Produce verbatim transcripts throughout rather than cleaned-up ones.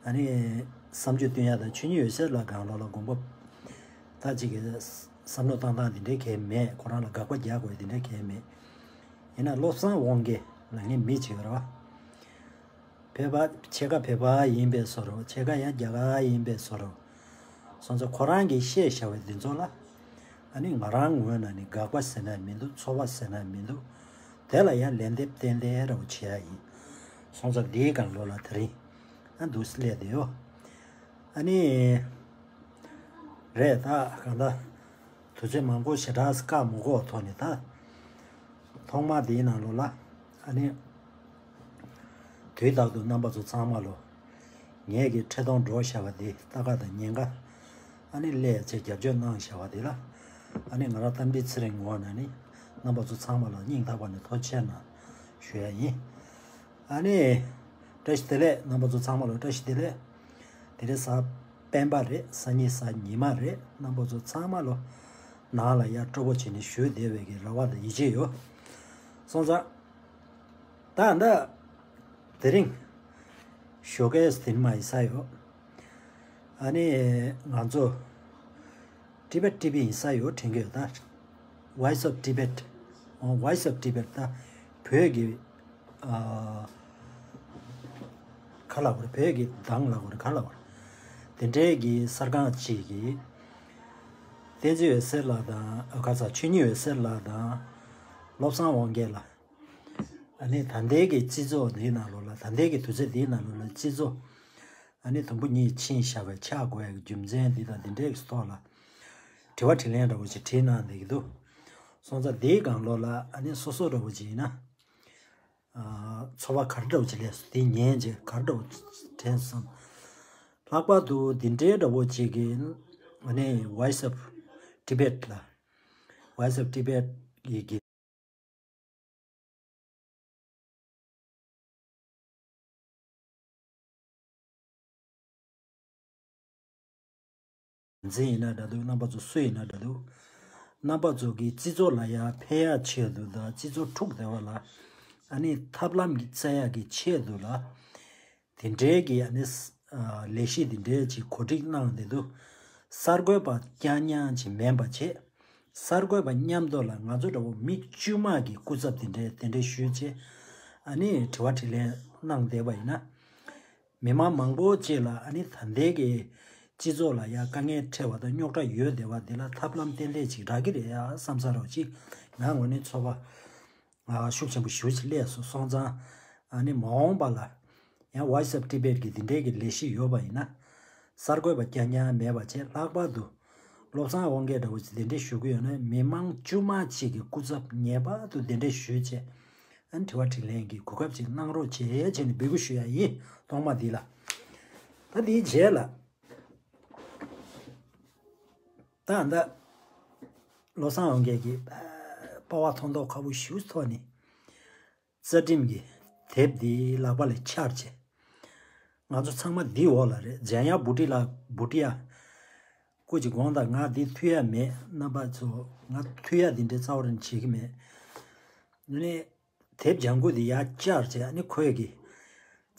ཨ་ནི་བསམ་ཚུལ་བཏོན་ཡ་དང་ཆོས་ཉིད་འོད་གསལ་ལགས་སྒང་ལོགས་ལ་དགོངས་པ་ད་ཅིག་གི་བསམ་བློ་བཏང་སྟངས་དེ་འདྲའི་གང་ཡང་མེད། ཁོ་རང་ལ་དགག་པ་རྒྱག་དགོས་དེ་འདྲའི་གང་ཡང་མེད། ཡིན་ན་བློ་བཟང་དབང་རྒྱལ་ལ་ངས་མི་བྱེད་པ་རེད་བ། བོད་པ་ཕྱེད་ཀ་བོད་པ་ཡིན་པའི་བཟོ་འདྲ། ཕྱེད་ཀ་ཡང་རྒྱ་གར་ཡིན་པའི་བཟོ་འདྲ། སོང་ཙང་ཁོ་རང་གིས་བཤད་བཞག་པའི་འདི་ཚོ་ལ་ཨ་ནི་ང་རང་ངོས་ནས་ནི་དགག་པ་ཟེར་ན་མི་འདུག་ཚོགས་པ་ཟེར་ན་མི་འདུག་དེ་ལ་ཡང་ལན་འདེབས་ཏན་ཏན་རེ་བ་བྱེད་ཡ་ཡིན། སོང་ཙང་འདིའི་སྒང་ལོགས་ལ་དེ་རིང་ཨ་འདུག་སླེབས་བསྡད་ཡོད། ཨ་ནི་རེད་ད་གང་ལྟར། དུས་ཚོད་མང་པོ་ཞེ་དྲག་བཀག་མི་དགོས་ཐོག་ནས་ད། ཐོག་མ་དེའི་ནང་ལོགས་ལ་ཨ་ནི། དུས་རྟག་ཏུ་རྣམ་པ་ཚོ་ཚང་མ་ལོ། ངེད་ཀྱི་འཕྲིན་གཏོང་འགྲོ་བཞག་པ་དེ་ལྟ་ག་དང་ཉེན་ཁ། ཨ་ནི་སླེབས་ཚེ་རྒྱབ་སྐྱོར་གནང་བཞག་པ་དེ་ལ། ཨ་ནི་ང་རང་རྟ་མགྲིན་ཚེ་རིང་ངོས་ནས་ནི། རྣམ་པ་ཚོ་ཚང་མ་ལ་སྙིང་ཐག་པ་ནས་ཐུགས་རྗེ་ཆེ་གནང་ཞུ་ཡ་ཡིན། ཨ་ནི། བཀྲ་ཤིས་བདེ་ལེགས། རྣམ་པ་ཚོ་ཚང་མ་ལ་བཀྲ་ཤིས་བདེ་ལེགས། དེ་རིང་གཟའ་སྤེན་པ་རེད། སང་ཉིན་གཟའ་ཉི་མ་རེད། རྣམ་པ་ཚོ་ཚང་མ་ལོ། ནང་ལ་ཡར་སྤྲོ་པོ་བྱས་ནས་བཞུགས་བསྡད་པའི་གི་རེ་བ་དང་ཡིད་ཆེས་ཡོད། སོང་ཙང་། ད་ལྟ། དེ་རིང་། ཞོགས་ཀས་དེ་ནི་མ་ཡིན་ས་ཡོད། ཨ་ནི་ང་ཚོ། Tibet TV ཡིན་ས་ཡོད་དྲན་གྱི་ཡོད་ད། Voice of Tibet། ཨོ། Voice of Tibet ད། བོད་ཀྱི། ཨ། ག་ལབ་དགོས་རེད། བོད་ཀྱི་གདངས་ལབ་དགོས་རེད། ག་ལབ་དགོས་རེད། དེ་འདྲའི་གི་གསར་ཁང་གཅིག་གིས། བསྟན་འཛིན་འོད་ཟེར་ལགས་དང་། ཨ། ག་ས་ཆོས་ཉིད་འོད་ཟེར་ལགས་དང་། བློ་བཟང་དབང་རྒྱལ་ལགས། ཨ་ནི་ད་ལྟའི་གི་སྤྱི་ཚོགས་འདིའི་ནང་ལོགས་ལ། ད་ལྟའི་གི་དུས་ཚོད་འདིའི་ནང་ལོགས་ལ་སྤྱི་ཚོགས། ཨ་ནི་དུམ་བུ་གཉིས་ཕྱིན་བཞག་པའི་ཆགས་དགོས་ཡ་གི་རྒྱུ་མཚན་འདི་དང་འདི་འདྲའི་གི་ཐོག་ལ། དྲི་བ་དྲིས་ལན་འདྲ་བོ་ཅིག་དྲིས་གནང་བསྡད་ཀྱི་འདུག་སོང་ཙང་འདིའི་སྒང་ལོགས་ལ་ཨ་ནི་སོ་སོ་འདྲ་བོ་ཅིག་ཡིན་ན། ཨ། ཚོར་བ་ག་རེ་འདྲ་བོ་ཅིག་སླེབས་སོང་། འདི་ཉན་རྗེས་ག་རེ་འདྲ་བོ་དྲན་སོང་། ལྷག་པར་དུ་འདི་འདྲའི་འདྲ་བོ་ཅིག་གི་ཨ་ནི་Voice of Tibet ལ། Voice of Tibet ཡི་གི་འཛིན་ཡིན་ན་འདྲ་འདུག་རྣམ་པ་ཚོ་སུ་ཡིན་ན་འདྲ་འདུག་རྣམ་པ་ཚོ་གི་སྤྱི་ཚོགས་ལ་ཡར་ཕན་ཡག་ཆེད་དུ་དང་། སྤྱི་ཚོགས་འཁྲུག་བསྡད་པ་ལ་ཨ་ནི་ཐབས་ལམ་གྱི་བཙལ་ཡག་གི་ཆེད་དུ་ལ། དེ་འདྲའི་གི་ཨ་ནི་ལས་གཞི་དེ་འདྲའི་ཅིག་གོ་སྒྲིག་གནང་བསྡད་འདུག་གསར་འགོད་པ་རྐྱང་རྐྱང་ཅིག་མིན་པ་བྱས། གསར་འགོད་པ་མཉམ་དུ་ལ་ང་ཚོ་འདྲ་བོ་མི་དཀྱུས་མ་གི་སྐུ་ཚབ་དེ་འདྲའི་དེ་འདྲའི་ཞུས་བྱས། ཨ་ནི་དྲི་བ་དྲིས་ལན་གནང་བསྡད་པ་ཡིན་ན། མི་མང་མང་པོ་ཅིག་ལ་ཨ་ནི་ད་ལྟའི་གི་སྤྱི་ཚོགས་ལ་ཡ་དཀའ་ངལ་འཕྲད་པ་དང་རྙོག་དྲ་ཡོད་བསྡད་པ་འདི་ལ་ཐབས་ལམ་ཏན་ཏན་ཅིག་རག་གི་རེད་ཡ་བསམ་ས་རོགས་ཅིག་ང་ངོས་ནས་ཚོར་བ། ཨ། ཤུགས་ཆེན་པོ་ཞེ་པོ་ཅིག་སླེབས་སོང་། སོང་ཙང་ཨ་ནི་མ་འོངས་པ་ལ་ཡང་Voice of Tibet གི་འདི་འདྲའི་གི་ལས་གཞི་ཡོད་པ་ཡིན་ན། གསར་འགོད་པ་རྐྱང་རྐྱང་མེད་པ་བྱས། ལྷག་པར་དུ་བློ་བཟང་དབང་རྒྱལ་འདྲ་བོ་ཅིག་འདི་འདྲའི་ཞུ་གི་ཡོད་ན། མི་མང་དཀྱུས་མ་ཅིག་གི་སྐུ་ཚབ་ངེས་པར་དུ་འདི་འདྲའི་ཞུས་བྱས། ཨ་ནི་དྲི་བ་དྲིས་ལན་གྱི་གོ་སྐབས་ཅིག་གནང་རོགས་བྱེད་བྱས་ནས་འབོད་སྐུལ་ཞུ་ཡ་ཡིན། ཐོག་མ་འདི་ལ། ད་འདིའི་རྗེས་ལ། ད་ད། བློ་བཟང་དབང་རྒྱལ་གྱིས་པ་པ་ཕ་བ་ཐོང་ཐོག་ཁ་པོ་ཞེ་པོ་ཐོག་ནས་རྩ་ཁྲིམས་ཀྱི་དེབ་འདི་ལག་པ་ལ་འཆར་བྱས། ང་ཚོ་ཚང་མ་འདིའི་འོག་ལ་རེད། ཇན་ཡ་བུ་ཏི་ལ་བུ་ཏི་ཡ། སྐུ་མཁྱེན་དགོངས་དག་ང་འདི་མཐུད་ཡ་མེད། རྣམ་པ་ཚོ་ང་མཐུད་ཡ་འདི་འདྲའི་རྩ་བ་རང་བྱེད་ཀྱི་མེད། ཨ་ནི། དེབ་ལྗང་ཁུ་དེ་ཡར་བཅར་བྱས། ཨ་ནི་ཁོས་ཀྱིས།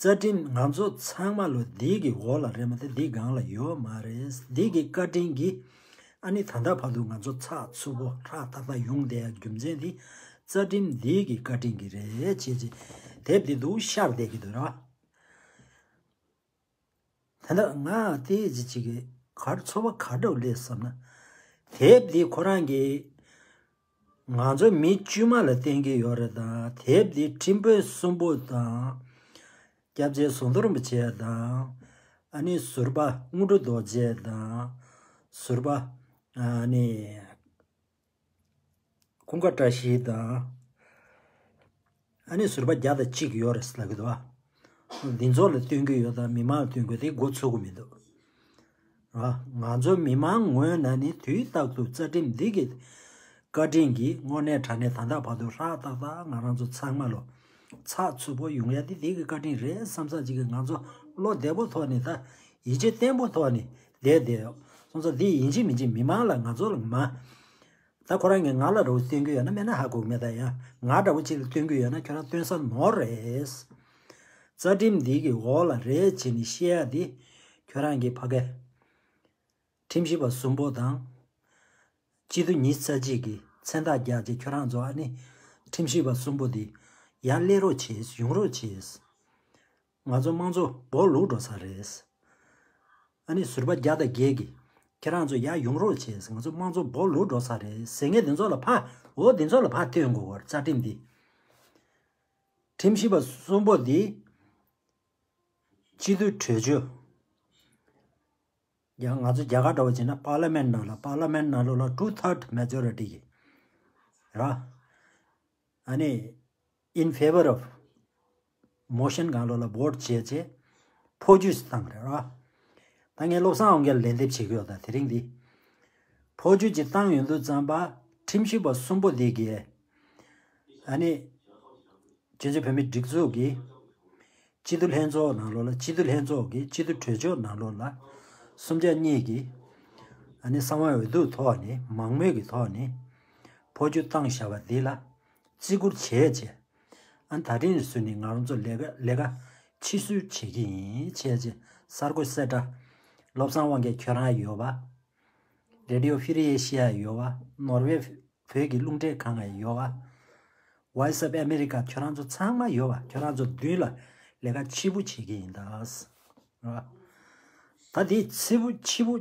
རྩ་ཁྲིམས་ང་ཚོ་ཚང་མ་ལོ་འདི་གི་འོག་ལ་རེད་མ་གཏོགས་འདི་སྒང་ལ་ཡོད་མ་རེད། འདི་གི་བཀའ་དྲིན་གྱིས་ཨ་ནི་ད་ལྟ་བར་དུ་ང་ཚོ་ཚགས་ཚུད་པོ་ཧྲག་ཏག་ཏག་ཡོང་བསྡད་ཡ་རྒྱུ་མཚན་འདི་རྩ་ཁྲིམས་འདི་གི་བཀའ་དྲིན་གྱིས་རེད་ཅེས་ཅེས་དེབ་འདི་འདུག་ཤར་བསྡད་ཀྱི་འདུག་ར། ད་ལྟ་ང་དེ་ཅི་ཅིག་གི་གར་ཚོར་བ་ག་འདྲ་བོ་སླེབས་བསམ་ན། དེབ་འདི་ཁོ་རང་གིས་ང་ཚོ་མི་དཀྱུས་མ་ལ་བསྟན་གྱི་ཡོད་རེད། ད་དེབ་འདི་ཁྲིམས་དཔོན་གསུམ་པོ་དང་། སྐྱབས་རྗེ་ཟམ་གདོང་རིན་པོ་ཆེ་དང་། ཨ་ནི་ཟུར་པ་དངོས་གྲུབ་རྡོ་རྗེ་དང་། ཟུར་པ་ཨ་ནི། ཀུན་དགའ་བཀྲ་ཤིས་དང་། ཨ་ནི་ཟུར་པ་བརྒྱ་དང་གཅིག་ཡོད་རེད་ལབ་ཀྱི་འདུག་ཨ། འདི་ཚོ་ལ་སྟོན་གྱི་ཡོད་དང་མི་མང་ལ་སྟོན་དགོས་དེ་འགོ་ཚུགས་ཀྱི་མི་འདུག་ར། ང་ཚོ་མི་མང་ངོས་ནས་ནི་དུས་རྟག་ཏུ་རྩ་ཁྲིམས་འདི་གི་བཀའ་དྲིན་གྱིས་དངོས་གནས་དྲང་གནས་ད་ལྟ་བར་དུ་ཧྲག་ཏག་ཏག་ང་རང་ཚོ་ཚང་མ་ལོ་ཚགས་ཚུད་པོ་ཡོང་ཡ་དེ་འདི་གི་བཀའ་དྲིན་རེད་བསམ་ས་ཅིག་གི་ང་ཚོ་བློ་བདེ་པོ་ཐོག་ནས་ད་ཡིད་ཆེས་བརྟན་པོ་ཐོག་ནས་བསྡད་བསྡད་ཡོད། སོང་ཙང་འདི་ཡིན་གཅིག་མིན་གཅིག་མི་མང་ལ་ང་ཚོ་ལ་མ། ད་ཁོ་རང་གིས་ང་ལ་འདྲ་བོ་སྟོན་གྱི་ཡོད་ན་མེད་ན་ཧ་གོ་གི་མེད། ད་ཡང་ང་འདྲ་བོ་ཅིག་ལ་སྟོན་གྱི་ཡོད་ན་ཁྱོད་རང་སྟོན་ས་ནོར་རེད། རྩ་ རྩ་ཁྲིམས་འདི་གི་འོག་ལ་རེད་བྱས་ནས་བཤད་ཡ་འདི་ཁྱོད་རང་གི་ཕ་གི་ཁྲིམས་ཞིབ་པ་གསུམ་པོ་དང་། སྤྱི་འཐུས་ཉི་ཤུ་རྩ་གཅིག་གི་མཚན་རྟགས་རྒྱག་བྱས་ཁྱོད་རང་ཚོ་ཨ་ནི་ཁྲིམས་ཞིབ་པ་གསུམ་པོ་འདི་ཡར་སླེབས་རོགས་བྱས་ཡོང་རོགས་བྱས། ང་ཚོ་དམངས་གཙོ་སྦོ་ལུག་འགྲོ་ས་རེད། ཨ་ནི་ཟུར་པ་བརྒྱ་དང་བརྒྱད་ཀྱིས་ཁྱེད་རང་ཚོ་ཡར་ཡོང་རོགས་བྱས། ང་ཚོ་དམངས་གཙོ་སྦོ་ལུག་འགྲོ་ས་རེད་ཟེར་མཁན་དེ་ཚོ་ལ་ཕར་འོ་དེ་ཚོ་ལ་ཕར་སྟོན་དགོས་གོ། རྩ་ཁྲིམས་འདི། ཁྲིམས་ཞིབ་པ་གསུམ་པོ་འདི་སྤྱི་འཐུས་གྲོས་ཆོད། ཡང་ང་ཚོ་རྒྱ་གར་འདྲ་བོ་བྱས་ན་པར་ལི་མེན་ནང་ལ་པར་ལི་མེན་ནང་ལོགས་ལ་two third majority གི་ར། ཨ་ནི་in favor of motion གང་ལོགས་ལ་vote བྱས་རྗེས་ཕོ་ཇུས་བཏང་རེད་ར། ད་ངས་བློ་བཟང་དབང་རྒྱལ་ལན་འདེབས་བྱེད་ཀྱི་ཡོད། ད་དེ་རིང་འདི་ཕོ་ཇུས་ཅིག་བཏང་ཡོང་དུས་ཙམ་པ་ཁྲིམས་ཞིབ་པ་གསུམ་པོ་འདི་གིས་ཨ་ནི་བཙན་བྱོལ་བོད་མིའི་སྒྲིག་འཛུགས་ཀྱི་སྤྱི་འཐུས་ལྷན་ཚོགས་ནང་ལོགས་ལ་སྤྱི་འཐུས་ལྷན་ཚོགས་ཀྱི་སྤྱི་འཐུས་གྲོས་ཆོད་ནང་ལོགས་ལ་གསུམ་ཆ་གཉིས་ཀྱིས་ཨ་ནི་གསང་བའི་འོས་བསྡུ་ཐོག་ནས་མང་མོས་ཀྱི་ཐོག་ནས་ཕོ་ཇུས་བཏང་བཞག་པ་འདི་ལ་བརྩི་བཀུར་བྱས་བྱས། ཨ་ནི་ད་ཐེངས་རེ་ཟུང་ནས་ང་རང་ཚོ་ལས་ཀ་ལས་ཀ་ཕྱིར་བསུ་བྱེད་ཀྱི་ཡིན་བྱས་བྱས། གསར་འགོད་གསལ་བསྒྲགས་བློ་བཟང་དབང་རྒྱལ་ཁྱོད་རང་ཡོད་པ། Radio Free Asia ཡོད་པ། ནོར་ཝེ་བོད་ཀྱི་རླུང་འཕྲིན་ཁང་ཡོད་པ། Voice of America ཁྱོད་རང་ཚོ་ཚང་མ་ཡོད་པ། ཁྱོད་རང་ཚོ་མདུན་ལ་ལས་ཀ་ཕྱི་པོ་བྱེད་ཀྱི་ཡིན་ད། ད་དེ་ཕྱི་པོ་ཕྱི་པོ་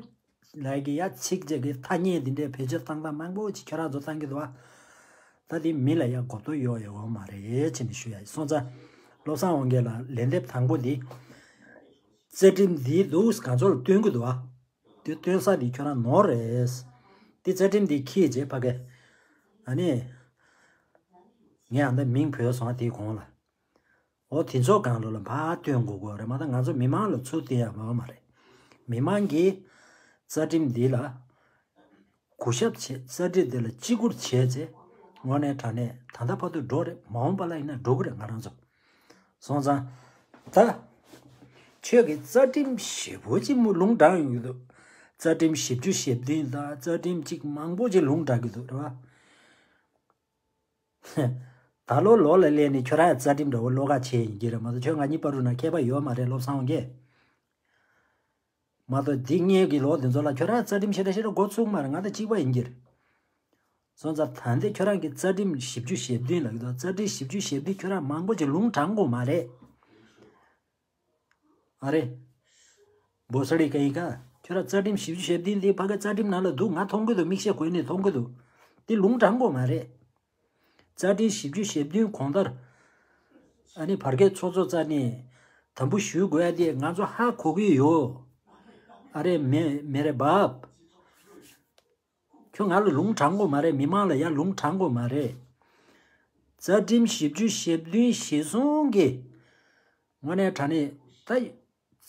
ལས་ཀྱི་ཡ་ཚིག་ཅིག་གི་ཐ་སྙད་འདི་འདྲའི་བེད་སྤྱོད་བཏང་སྟངས་མང་པོ་ཅིག་ཁྱོད་རང་ཚོ་བཏང་གི་འདུག་བ། ད་དེ་མི་ལ་ཡ་གོ་རྟོགས་ཡོད་ཡོད་མ་རེད་ཅེས་ནས་ཞུ་ཡ་སོང་ཙང་། བློ་བཟང་དབང་རྒྱལ་ལ་ལན་འདེབས་དང་པོ་འདི་རྩ་ཁྲིམས་འདི་འདུག་ག་ཚོད་ལ་སྟོན་གི་འདུག་བ། དེ་སྟོན་ས་དེ་ཁྱོད་རང་ནོར་རེད། དེ་རྩ་ཁྲིམས་དེ་ཁྱེད་ཅེས་ཕ་གི། ཨ་ནི། ངས་ཨ་མདའ་མིང་བོས་སོང་དེའི་གོང་ལ། འོ་དེ་ཚོ་གང་ལོ་ལ་ཕར་སྟོན་དགོས་དགོས་རེད་མ་གཏོགས་ང་ཚོ་མི་མང་ལ་ཚུར་སྟོན་ཡ་མ་མ་རེད། མི་མང་གིས་རྩ་ཁྲིམས་འདི་ལ་གུས་ཞབས་བྱེད། རྩ་ཁྲིམས་འདི་ལ་བརྩི་བཀུར་བྱས་ཚེ་དངོས་གནས་དྲང་གནས་ད་ལྟ་བར་དུ་འགྲོ་རེད། མ་འོངས་པ་ལ་ཡིན་ན་འགྲོ་གི་རེད་ང་རང་ཚོ། སོང་ཙང་། ད། ཁྱོད་ཀྱིས་རྩ་ཁྲིམས་ཞེ་པོ་ཅིག་མོ་ལུང་དྲངས་ཡོང་གི་འདུག་རྩ་ཁྲིམས་བཞི་བཅུ་ཞེ་བདུན་དང་རྩ་ཁྲིམས་གཅིག་མང་པོ་ཅིག་ལུང་དྲངས་ཀྱི་འདུག་རེད་བ། ད་ལོ་ལོ་ལ་སླེབས་ནས་ཁྱོད་རང་རྩ་ཁྲིམས་འདྲ་བོ་བློ་ཁ་ཕྱེ་ཡིན་གྱི་རེད་མ་གཏོགས་ཁྱོད་ང་གཉིས་བར་དུ་ན་ཁྱད་པར་ཡོད་མ་རེད་བློ་བཟང་དབང་རྒྱལ། མ་གཏོགས་འདི་སྔོན་གྱི་ལོ་འདི་ཚོ་ལ་ཁྱོད་རང་རྩ་ཁྲིམས་ཞེ་དྲག་ཞེ་དྲག་འགོ་ཚུགས་མ་རེད། ང་དང་གཅིག་པ་ཡིན་གྱི་རེད། སོང་ཙང་ད་ལྟ་ཁྱོད་རང་གི་རྩ་ཁྲིམས་བཞི་བཅུ་ཞེ་བདུན་ལབ་ཀྱི་འདུག་རྩ་ཁྲིམས་བཞི་བཅུ་ཞེ་བདུན་ཁྱོད་རང་མང་པོ་ཅིག་ལུང་དྲངས་དགོས་མ་རེད། ཨ་རེ། བོ་ས་རི་ཀ་ཡི་ཀ་ཁྱོད་རང་རྩ་ཁྲིམས་བཞི་བཅུ་ཞེ་བདུན་འདི་ཕ་གི་རྩ་ཁྲིམས་ནང་ལ་འདུག་ང་མཐོང་གི་འདུག་མིག་ཤེལ་གོན་ནས་མཐོང་གི་འདུག་འདི་ལུང་དྲངས་དགོས་མ་རེད། རྩ་ཁྲིམས་བཞི་བཅུ་ཞེ་བདུན་གོང་ལྟར། ཨ་ནི་བར་བརྒལ་ཚོགས་གཙོ་རྩ་ནས་དམ་འབུལ་ཞུ་དགོས་ཡ་དེ་ང་ཚོ་ཧ་གོ་གི་ཡོད། ཨ་རེ་མེ་མེ་རེ་བབ། ཁྱོད་ང་ལ་ལུང་དྲངས་དགོས་མ་རེད། མི་མང་ལ་ཡང་ལུང་དྲངས་དགོས་མ་རེད། རྩ་ཁྲིམས་བཞི་བཅུ་ཞེ་བདུན་གཞིར་བཟུང་གིས་དངོས་གནས་དྲང་གནས་ད་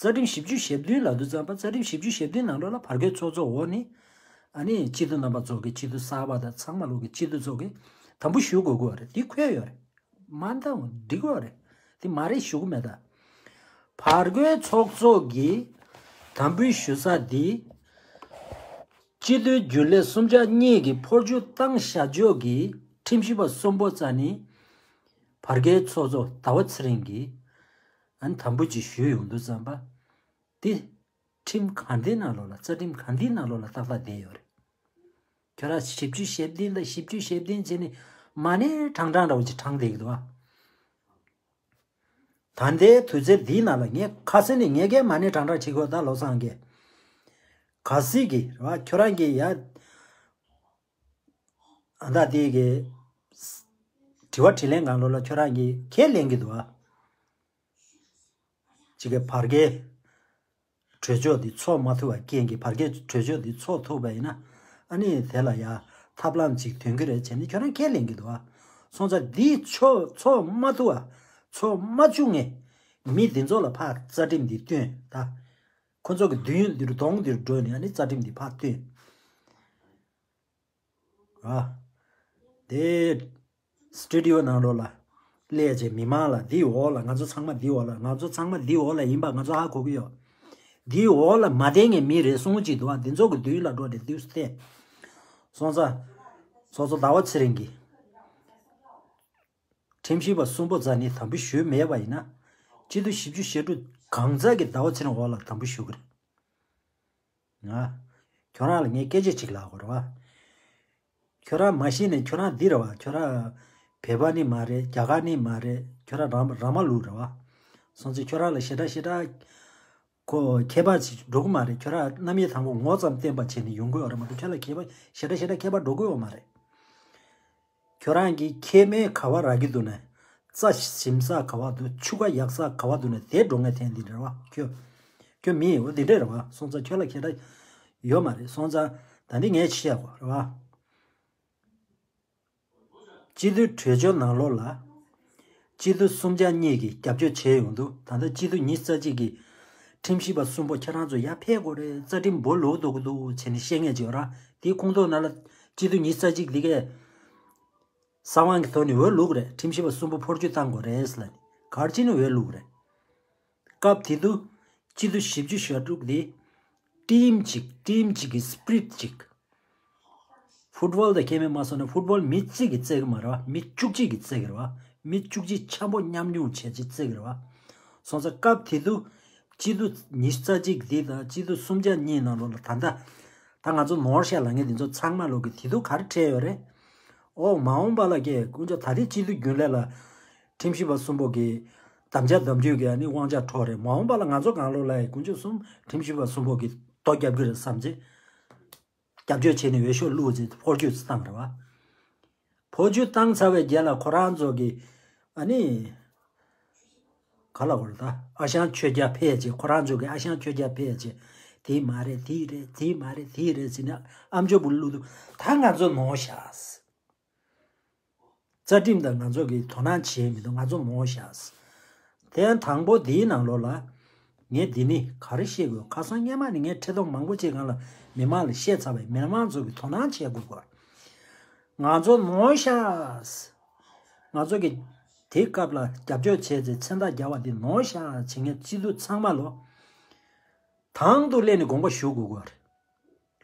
རྩ་ཁྲིམས་བཞི་བཅུ་ཞེ་བདུན་ལབ་དུས་ཙམ་པ་རྩ་ཁྲིམས་བཞི་བཅུ་ཞེ་བདུན་ནང་ལོགས་ལ་བར་བརྒལ་ཚོགས་གཙོ་འོག་ནས་ཨ་ནི་སྤྱི་འཐུས་རྣམ་པ་ཚོ་གི་སྤྱི་འཐུས་གསར་པ་དང་ཚང་མ་ལོག་གི་སྤྱི་འཐུས་ཚོ་གི་དམ་འབུལ་ཞུ་དགོས་དགོས་རེད། འདི་འཁོད་ཡོད་རེད། མ་འདང་འགྲིག་གི་རེད། དེ་མ་རེད་ཞུ་གི་མེད་ད། བར་བརྒལ་ཚོགས་གཙོ་གི་དམ་འབུལ་ཞུ་ས་འདི། སྤྱི་འཐུས་རྒྱུན་ལས་གསུམ་ཆ་གཉིས་ཀྱི་ཕོ་ཇུས་བཏང་བཞག་ཆོག་གི་ཁྲིམས་ཞིབ་པ་གསུམ་པོ་རྩ་ནི། བར་བརྒལ་ཚོགས་གཙོ་ཟླ་བ་ཚེ་རིང་གིས་ཨ་ནི་དམ་འབུལ་ཅིག་ཞུས་ཡོང་དུས་ཙམ་པ། འདི་ཁྲིམས་གང་འདི་ནང་ལོགས་ལ་རྩ་ཁྲིམས་གང་འདི་ནང་ལོགས་ལ་ཏག་ཏག་བསྡད་ཡོད་རེད། ཁྱོད་རང་བཞི་བཅུ་ཞེ་བདུན་དང་བཞི་བཅུ་ཞེ་བདུན་བྱས་ནས་མ་ཎི་བགྲང་བགྲང་འདྲ་བོ་ཅིག་བགྲང་བསྡད་ཀྱི་འདུག་ཨ། ད་ལྟའི་དུས་ཚོད་འདིའི་ནང་ལ་ངས་ཁ་སང་ནས་ངས་ཀྱང་མ་ཎི་བགྲང་བགྲང་བྱེད་དགོས་ད་ལོ་སང་གི། ག་སྲིད་ཀྱི་རེད་བ་ཁྱོད་རང་གི་ཡ། ཨ་ད་དེ་གི། དྲི་བ་དྲིས་ལན་གང་ལོ་ལ་ཁྱོད་རང་གིས་ཁས་ལེན་གྱི་འདུག་བ། ཅིག་གི་བར་བརྒལ། གྲོས་ཆོད་འདི་ཚོགས་མ་ཐུབ་པ་རྐྱེན་གྱིས་བར་བརྒལ་གྲོས་ཆོད་འདི་ཚོགས་ཐུབ་པ་ཡིན་ན་ཨ་ནི་དེ་ལ་ཡ་ཐབས་ལམ་ཅིག་ཐོན་གྱི་རེད་བྱས་ནས་ཁྱོད་རང་ཁས་ལེན་གྱི་འདུག་ཨ། སོང་ཙང་འདི་ཚོགས་ཚོགས་མ་ཐུབ་པ་ཚོགས་མ་བཅུག་ངས་མི་འདི་ཚོ་ལ་ཕར་རྩ་ཁྲིམས་འདི་སྟོན་ད། ཁོ་ཚོ་གི་མདུན་འདིར་གདོང་འདིར་འགྲོ་ནས་ཨ་ནི་རྩ་ཁྲིམས་འདི་ཕར་སྟོན། ཨ། དེ། སི་ཊུ་ཌི་ཡོ་ནང་ལོགས་ལ། སླེབས་བྱས་མི་མང་ལ་འདིའི་འོག་ལ་ང་ཚོ་ཚང་མ་འདིའི་འོག་ལ་ང་ཚོ་ཚང་མ་འདིའི་འོག་ལ་ཡིན་པ་ང་ཚོ་ཧ་གོ་གི་ཡོད། འདིའི་འོག་ལ་མ་བསྡད་མཁན་མི་རེ་ཟུང་ཅིག་འདུག་ཨ། འདི་ཚོ་གི་མདུན་ལ་འགྲོ་ནས་འདུག་སྟེ། སོང་ཙང་། ཚོགས་གཙོ་ཟླ་བ་ཚེ་རིང་གིས། ཁྲིམས་ཞིབ་པ་གསུམ་པོ་རྩ་ནས་དམ་འབུལ་ཞུས་མེད་པ་ཡིན་ན། སྤྱི་ཟླ་བཞི་བཅུ་ཞེ་དྲུག་གང་ཟག་གི་ཟླ་བ་ཚེ་རིང་འོག་ལ་དམ་འབུལ་ཞུ་གི་རེད། ང་ཁྱོད་རང་ལ་ངས་སྐད་ཆ་གཅིག་ལབ་དགོས་རེད་བ། ཁྱོད་རང་མ་ཤི་ནས་ཁྱོད་རང་འདི་རེད་བ། ཁྱོད་རང་བོད་པ་ནི་མ་རེད། རྒྱ་གར་ནི་མ་རེད། ཁྱོད་རང་ར་ར་མ་ལུག་རེད་བ། སོང་ཙང་ཁྱོད་རང་ལ་ཞེ་དྲག་ཞེ་དྲག་ཁོ་ཁྱད་པར་ཅིག་འགྲོ་གི་མ་རེད། ཁྱོད་རང་རྣམ་དབྱེ་དང་པོ་ངོ་ཙམ་བསྟན་པ་བྱས་ནས་ཡོང་གི་ཡོད་རེད་མ་གཏོགས་ཁྱོད་ལ་ཁྱད་པར་ཞེ་དྲག་ཞེ་དྲག་ཁྱད་པར་འགྲོ་གི་ཡོད་མ་རེད། ཁྱོད་རང་གིས་ཁྱེད་མོས་ག་བ་རག་གི་འདུག་ན། རྩྭ་ཞིམ་ས་ག་བ་འདུག་ཆུ་ཁ་ཡག་ས་ག་བ་འདུག་ན་དེ་འགྲོ་ངེས་ཐན་འདི་འདྲ་བ། ཁྱོད་ཁྱོད་མི་ཡིན་འོ་འདི་འདྲ་རེད་བ། སོང་ཙང་ཁྱོད་ལ་ཁྱད་པར་ཡོད་མ་རེད། སོང་ཙང་ད་འདི་ངས་བཤད་དགོས་རེད་བ། སྤྱི་འཐུས་གྲོས་ཆོད་ནང་ལོགས་ལ། སྤྱི་འཐུས་གསུམ་ཆ་གཉིས་ཀྱིས་རྒྱབ་སྐྱོར་བྱས་ཡོང་འདུག་ད་ལྟ་སྤྱི་འཐུས་ཉི་ཤུ་རྩ་གཅིག་གིས་ཁྲིམས་ཞིབ་པ་གསུམ་པོ་ཁྱེད་རང་ཚོ་ཡར་ཕེབས་དགོས་རེད། རྩ་ཁྲིམས་སྦོ་ལུག་འདུག་འདུག་བྱས་ནས་བཤད་མཁན་ཅིག་ཡོད་ར། དེའི་ཁོངས་གཏོགས་ནང་ལ་སྤྱི་འཐུས་ཉི་ཤུ་རྩ་གཅིག་འདི་གས་གསང་བ་གི་ཐོག་ནས་འོས་བླུགས་རེད། ཁྲིམས་ཞིབ་པ་གསུམ་པོ་འཕོ་འགྱུར་བཏང་དགོས་རེད་ཟེར་ལབ་ནས་ག་རེ་བྱས་ནས་འོས་བླུགས་རེད། སྐབས་དེ་དུས་སྤྱི་འཐུས་བཞི་བཅུ་ཞེ་དྲུག་དེ་ཊིམ་གཅིག་ཊིམ་གཅིག་གི་སི་པི་རི་ཊི་གཅིག་ཕུཊ་བོལ་དང་ཁྱད་མེད་མ་སོང་ན་ཕུཊ་བོལ་མི་གཅིག་གིས་རྩེ་གི་མ་རེད་བ། མི་བཅུ་གཅིག་གིས་རྩེ་གི་རེད་བ། མི་བཅུ་གཅིག་འཆམ་པོ་མཉམ་མྱོང་བྱས་རྗེས་རྩེ་གི་རེད་བ། སོང་ཙང་སྐབས་དེ་དུས་སྤྱི་འཐུས་ཉི་ཤུ་རྩ་གཅིག་འདི་དང་སྤྱི་འཐུས་གསུམ་ཆ་གཉིས་ནང་ལོགས་ལ་ད་ལྟ་ད་ང་ཚོ་ནོར་ཤག་ལབ་མཁན་དེ་ཚོ་ཚང་མ་ལོག་གི་དེ་དུས་ག་རེ་འཕྲད་ཡོད་རེད། ཨོ་མ་འོངས་པ་ལ་ཀྱེ་དཀོན་མཆོག་ད་རེས་སྤྱི་འཐུས་རྒྱུན་ལས་ལ་ཁྲིམས་ཞིབ་པ་གསུམ་པོ་གི་དམ་བཅའ་དམ་བཅའ་གི་ཨ་ནི་དབང་ཆ་འཕྲོག་རེད། མ་འོངས་པ་ལ་ང་ཚོ་གང་ལོག་ལ་ཡ་དཀོན་མཆོག་གསུམ་ཁྲིམས་ཞིབ་པ་གསུམ་པོ་གི་ལྟོ་རྒྱབ་གི་རེད་བསམ་ཚེ། རྒྱབ་སྐྱོར་བྱས་ནས་འོས་ཤོག་བླུགས་ཚེ་འཕོ་འགྱུར་བཏང་རེད་བ། འཕོ་འགྱུར་བཏང་ཚར་བའི་རྗེས་ལ་ཁོ་རང་ཚོ་གི་ཨ་ནི། ག་ལ་གོ་རེད་ད། ཨ་ཞང་ཆོས་རྒྱལ་ཕེབས་རྗེས་ཁོ་རང་ཚོ་གི་ཨ་ཞང་ཆོས་རྒྱལ་ཕེབས་རྗེས། དེ་མ་རེད་དེ་རེད་དེ་མ་རེད་དེ་རེད་ཟེར་ནས་ཨམ་ཅོག་པུ་བླུགས་འདུག་ད་ང་ཚོ་ནོར་ཤག་རྩ་ཁྲིམས་དང་ང་ཚོ་གི་དོ་སྣང་བྱས་མི་འདུག་ང་ཚོ་ནོར་ཤག་དེ་དང་པོ་དེའི་ནང་ལོགས་ལ། ངས་འདི་ནི་ག་རེ་བཤད་དགོས། ཁ་སང་སྔོན་མ་ནས་ངས་འཕྲིན་ཐུང་མང་པོ་ཅིག་སྒང་ལ་མི་མང་ལ་བཤད་ཚར་བས་མི་མང་ཚོ་གི་དོ་སྣང་བྱེད་དགོས་པ། ང་ཚོ་ནོར་ཤག་ང་ཚོ་གི་དེའི་སྐབས་ལ་རྒྱབ་སྐྱོར་བྱས་ཚེ་མཚན་རྟགས་རྒྱག་པ་འདི་ནོར་ཤག་བྱེད་མཁན་སྤྱི་འཐུས་ཚང་མ་ལོ། དང་དུ་སླེབས་ནས་དགོངས་པ་ཞུ་དགོས་པ་རེད།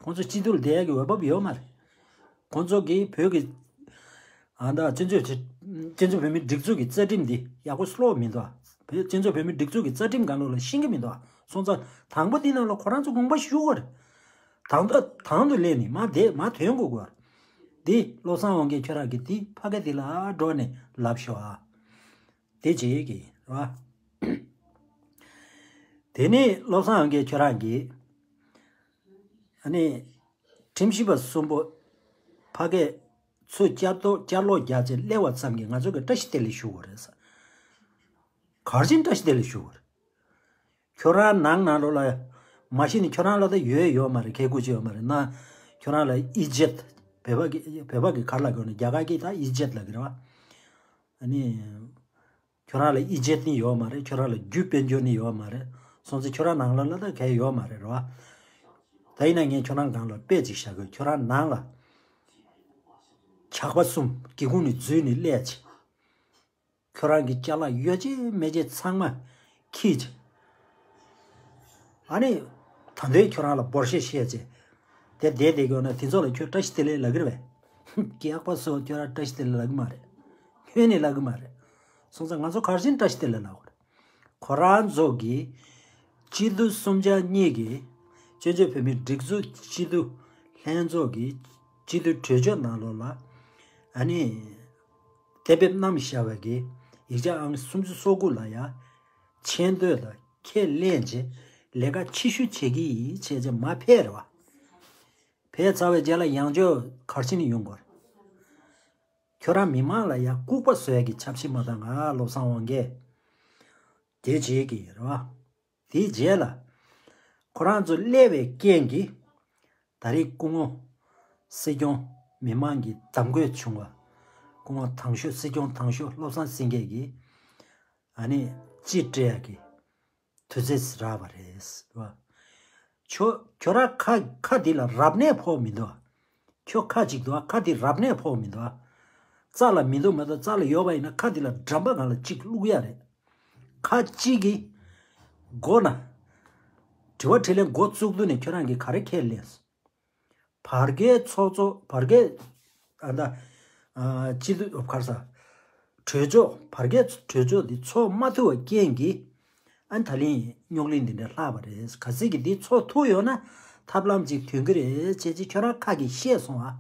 ཁོང་ཚོ་སྤྱི་འཐུས་ལ་བསྡད་ཡག་གི་འོས་བབ་ཡོད་མ་རེད། ཁོང་ཚོ་གིས་བོད་ཀྱི་ཨ་ད་བཙན་བྱོལ་བཙན་བྱོལ་བོད་མིའི་སྒྲིག་འཛུགས་ཀྱི་རྩ་ཁྲིམས་འདི་ཡག་པོ་ཀློག་མི་འདུག་བོད་བཙན་བྱོལ་བོད་མིའི་སྒྲིག་འཛུགས་ཀྱི་རྩ་ཁྲིམས་སྒང་ལོགས་ལ་ཤེས་ཀྱི་མི་འདུག་སོང་ཙང་དང་པོ་འདི་ནང་ལ་ཁོ་རང་ཚོ་དགོངས་པ་ཞུ་དགོས་རེད། དང་དུ་དང་དུ་སླེབས་ནས་མ་བསྡད་མ་ཐོན་དགོས་དགོས་རེད། འདི་བློ་བཟང་དབང་རྒྱལ་ཁྱོད་རང་གིས་འདི་ཕ་གི་འདི་ལ་འགྲོ་ནས་ལབ་ཤོག་ཨ། དེ་རྗེས་ཀྱི་རེད་བ། དེ་ནས་བློ་བཟང་དབང་རྒྱལ་ཁྱོད་རང་གིས་ཨ་ནི་ཁྲིམས་ཞིབ་པ་གསུམ་པོ་ཕ་གིས་ཚུར་བསྐྱར་ལྡོག་བསྐྱར་ལོག་རྒྱག་ཆེད་སླེབས་པ་ཙམ་གྱིས་ང་ཚོ་གི་བཀྲ་ཤིས་བདེ་ལེགས་ཞུ་དགོས་རེད་ཟེར། ག་རེ་བྱས་ནས་བཀྲ་ཤིས་བདེ་ལེགས་ཞུ་དགོས་རེད། ཁྱོད་རང་ནང་ནང་ལོགས་ལ་མ་གཞི་ནས་ཁྱོད་རང་ལ་ད་ཡོད་ཡོད་མ་རེད། ཁེ་ཁུ་ཅི་ཡོད་མ་རེད་ན། ཁྱོད་རང་ལ་ཨི་ཇེད་བོད་པ་གི་བོད་པ་གི་གར་ལ་གོ་ནས་རྒྱ་གར་གྱིས་ད་ཨི་ཇེད་ལབ་གི་རེད་བ། ཨ་ནི། ཁྱོད་རང་ལ་ཨི་ཇེད་ནི་ཡོད་མ་རེད། ཁྱོད་རང་ལ་རྒྱུ་དཔལ་འབྱོར་ནི་ཡོད་མ་རེད། སོང་ཙང་ཁྱོད་རང་ནང་ལ་ལ་ད་གལ་ཡོད་མ་རེད་རེད་བ། ད་ཡིན་ན་ངས་ཁྱོད་རང་སྒང་ལ་དཔེ་ཅིག་བཞག་གི་ཁྱོད་རང་ནང་ལ་ཇག་པ་གསུམ་སྒེའུ་ཁུང་ནས་འཛུལ་ནས་སླེབས་ཅིག་ཁྱོད་རང་གི་ཅ་ལག་ཡོད་ཅེ་མེད་ཅེ་ཚང་མ་ཁྱེར་ཅིག་ཨ་ནི། ད་ལྟའི་ཁྱོད་རང་ལ་འབོར་ཤེས་བཤད་ཅེ། དེ་བསྡད་བསྡད་གི་ཡོད་ན་དེ་ཚོ་ལ་ཁྱོད་བཀྲ་ཤིས་བདེ་ལེགས་ལབ་གི་རེད་པས། སྐྱག་པ་སོ་ཁྱོད་རང་བཀྲ་ཤིས་བདེ་ལེགས་ལབ་གི་མ་རེད། ཁྱོད་ནི་ལབ་གི་མ་རེད། སོང་ཙང་ང་ཚོ་ག་རེ་བྱས་ནས་བཀྲ་ཤིས་བདེ་ལེགས་ལབ་དགོས་རེད། ཁོ་རང་ཚོ་གིས་སྤྱི་འཐུས་གསུམ་ཆ་གཉིས་ཀྱིས་བཙན་བྱོལ་བོད་མིའི་སྒྲིག་འཛུགས་སྤྱི་འཐུས་ལྷན་ཚོགས་ཀྱི་སྤྱི་འཐུས་གྲོས་ཆོད་ནང་ལོགས་ལ་ཨ་ནི་གཏན་འབེབས་གནང་བཞག་པའི་གི་ཡིག་ཆ་ཨང་སུམ་ཅུ་སོ་དགུ་ལ་ཡ་མཆན་འདོན་དང་ཁས་ལེན་བྱས་ལས་ཀ་ཕྱི་ཞུ་བྱེད་ཀྱི་ཡིན་བྱས་རྗེས་མར་ཕེབས་རེད་བ། ཕེབས་ཚར་བའི་རྗེས་ལ་ཡང་བསྐྱར་ག་རེ་བྱས་ནས་ཡོང་དགོས་རེད། ཁྱོད་རང་མི་མང་ལ་ཡ་ལྐུགས་པ་བཟོ་ཡ་གི་ཆབ་སྲིད་མ་གཏོགས་ང་བློ་བཟང་དབང་རྒྱལ། དེ་བྱེད་ཀྱི་རེད་བ། དེའི་རྗེས་ལ། ཁོ་རང་ཚོ་སླེབས་པའི་རྐྱེན་གྱིས། ད་རེས་སྐུ་ངོ་སྲིད་སྐྱོང་མི་མང་གི་གདམ་དགོས་བྱུང་བ། སྐུ་ངོ་དང་ཤོས་སྲིད་སྐྱོང་དང་ཤོས་བློ་བཟང་སེང་གེ་གིས། ཨ་ནི་ཅི་སྤྲད་ཀྱི་དུས་ཚོད་རག་པ་རེད་བ། ཁྱོད་ཁྱོད་རང་ཁ་ཁ་འདི་ལ་རབ་གནས་ཕོག་མི་འདུག་ཁྱོད་ཁ་ཅིག་འདུག་ཁ་འདི་རབ་གནས་ཕོག་མི་འདུག་རྩ་ལ་མི་འདུག་མ་གཏོགས་རྩ་ལ་ཡོད་པ་ཡིན་ན་ཁ་འདི་ལ་འགྲམ་པ་སྒང་ལ་གཅིག་བླུག་ཡ་རེད། ཁ་གཅིག་གིས་མགོ་ན། དྲི་བ་དྲིས་ལན་འགོ་བཙུགས་དུས་ནས་ཁྱོད་རང་གིས་ག་རེ་ཁས་ལེན། བར་བརྒལ་ཚོགས་གཙོ་བར་བརྒལ་ཨ་ད་ཨ་སྤྱི་འཐུས་ག་རེ་ཟ། གྲོས་ཚོགས་བར་བརྒལ་གྲོས་ཚོགས་འདི་ཚོགས་མ་ཐུབ་པའི་རྐྱེན་གྱིས་ ཨ་ནི་ད་ལན་རྙོག་གླེང་འདི་འདྲ་ལྷག་པ་རེད། གལ་སྲིད་ཀྱི་འདི་ཚོགས་ཐུབ་ཡོད་ན་ཐབས་ལམ་ཅིག་ཐོན་གྱི་རེད་བྱས་ཅིག་ཁྱོད་རང་ཁ་གིས་བཤད་སོང་ཨ།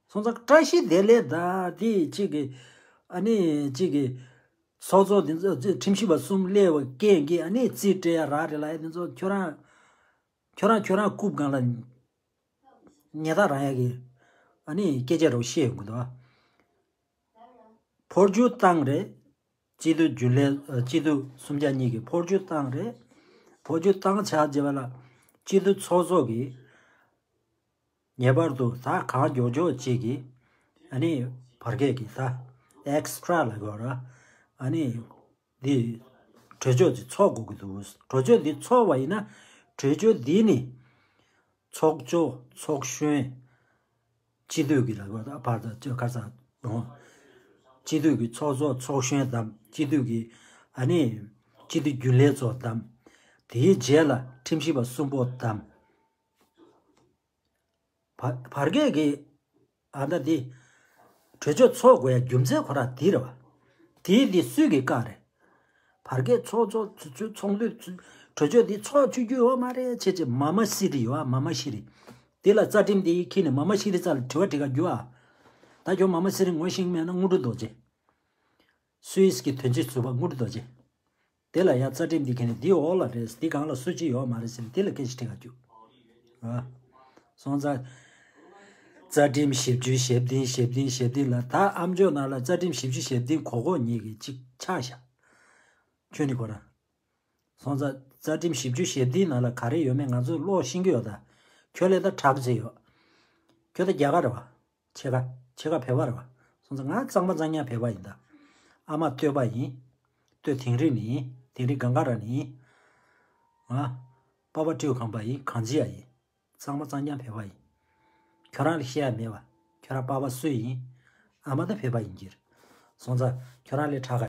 སོང་ཙང་བཀྲ་ཤིས་བདེ་ལེགས་ད་འདི་གཅིག་གི་ཨ་ནི་གཅིག་གི་ཚོགས་གཙོ་འདི་ཚོ་ཁྲིམས་ཞིབ་པ་གསུམ་སླེབས་པ་རྐྱེན་གྱིས་ཨ་ནི་རྩིས་སྤྲད་ཡ་རག་རེད་ལ། ཨེ་འདི་ཚོ་ཁྱོད་རང་ཁྱོད་རང་ཁྱོད་རང་རྐུབ་སྒང་ལ་ཉེས་རྡུང་རང་ཡ་གི་ཨ་ནི་སྐད་ཆ་རོ་བཤད་ཡོང་གི་འདུག་ཨ། འཕོ་འགྱུར་བཏང་རེད། སྤྱི་འཐུས་རྒྱུན་ལས་ཨ། སྤྱི་འཐུས་སུམ་བརྒྱ་གཉིས་ཀྱི་འཕོ་འགྱུར་བཏང་རེད། འཕོ་འགྱུར་བཏང་ཆགས་བྱས་པ་ལ་སྤྱི་འཐུས་ཚོགས་གཙོ་གིས་ངེས་པར་དུ་ད་གང་མགྱོགས་མགྱོགས་ཅིག་གིས་ཨ་ནི་བར་བརྒལ་གྱི་ད་ཨེག་སི་ཊྲ་ལབ་དགོས་ར། ཨ་ནི་འདི་གྲོས་ཆོད་ཅིག་ཚོགས་དགོས་ཀྱི་འདུག་གྲོས་ཆོད་འདི་ཚོགས་པ་ཡིན་ན་གྲོས་ཆོད་འདི་ནི་ཚོགས་གཙོ་ཚོགས་གཞོན། སྤྱི་འཐུས་ཀྱི་ལ་བར་དུ་ཁ་སང་། སྤྱི་འཐུས་ཀྱི་ཚོགས་གཙོ་ཚོགས་གཞོན་དམ། སྤྱི་འཐུས་ཀྱི་ཨ་ནི་སྤྱི་འཐུས་རྒྱུན་ལས་ཚོ་དམ། དེའི་རྗེས་ལ་ཁྲིམས་ཞིབ་པ་གསུམ་པོ་དམ། བར་བར་བརྒལ་གྱི་ཨ་ད་འདི་གྲོས་ཆོད་ཚོགས་དགོས་ཡ་རྒྱུ་མཚན་ཁོ་རང་འདི་རེད་བ། དེའི་འདི་སུས་ཀྱི་བཀག་རེད། བར་བརྒལ་ཚོགས་གཙོ་ཚོ་ཚོ་ཚོགས་འདུ་ཚོ་གྲོས་ཆོད་འདི་ཚོགས་བཅུག་རྒྱུ་ཡོད་མ་རེད་བྱས་བྱས་མ་མ་སི་རི་ཡོད་ཨ། མ་མ་སི་རི། དེ་ལ་རྩ་ཁྲིམས་དེ་ཡི་ཁྱི་ནས་མ་མ་སི་རི་རྩ་ལ་དྲི་བ་དྲི་ག་རྒྱུ་ཨ། ད་ཁྱོད་མ་མ་སི་རི་ངོ་ཤེས་མེད་ན་དངོས་གྲུབ་རྡོ་རྗེ། སུད་སི་གི་དོན་གཅོད་ཟུར་པ་དངོས་གྲུབ་རྡོ་རྗེ། དེ་ལ་ཡང་རྩ་ཁྲིམས་འདི་ཁྱེད་ནས་འདི་འོག་ལ་རེད། འདི་སྒང་ལ་སུ་གཅིག་ཡོད་མ་རེད་ཟེར་ནས་དེ་ལ་སྐད་ཆ་དྲི་ག་རྒྱུ། ཨ། སོང་ཙང་། རྩ་ཁྲིམས་ཞིབ་བཅུ་ཞེ་བདུན་ཞེ་བདུན་ཞེ་བདུན་ལ་ད་ཨ་མཆོག་ནང་ལ་རྩ་ཁྲིམས་ཞིབ་བཅུ་ཞེ་བདུན་གོ་གོ་ཉིད་ཀྱི་གཅིག་ཆགས་ཤག་ཁྱོད་ནི་ཁོ་རང་། སོང་ཙང་རྩ་ཁྲིམས་ཞིབ་བཅུ་ཞེ་བདུན་ནང་ལ་ག་རེ་ཡོད་མེད་ང་ཚོས་ཀློག་ཤེས་ཀྱི་ཡོད་ད། ཁྱོད་ལས་ད་དྲག་ཅིག་ཡོད། ཁྱོད་ད་རྒྱ་གར་རེད་བ། ཕྱེད་ཀ་ཕྱེད་ཀ་བོད་པ་རེད་བ། སོང་ཙང་ང་གཙང་མ་གཙང་རྐྱང་བོད་པ་ཡིན་ད། ཨ་མ་སྟོད་པ་ཡིན། སྟོད་དིང་རི་ནས་ཡིན། དིང་རི་གངས་དཀར་ར་ནས་ཡིན། ང་། པ་ཕ་སྤྲེའུ་ཁང་པ་ཡིན། གངས་ཅི་ཡ་ཡིན། གཙང་མ་གཙང་རྐྱང་བོད་པ་ཡིན། ཁྱོད་རང་ལ་བཤད་ཡ་མེད་བ། ཁྱོད་རང་པ་ཕ་སུ་ཡིན། ཨ་མ་ད་བོད་པ་ཡིན་གྱི་རེད། སོང་ཙང་ཁྱོད་རང་ལས་དྲག་ག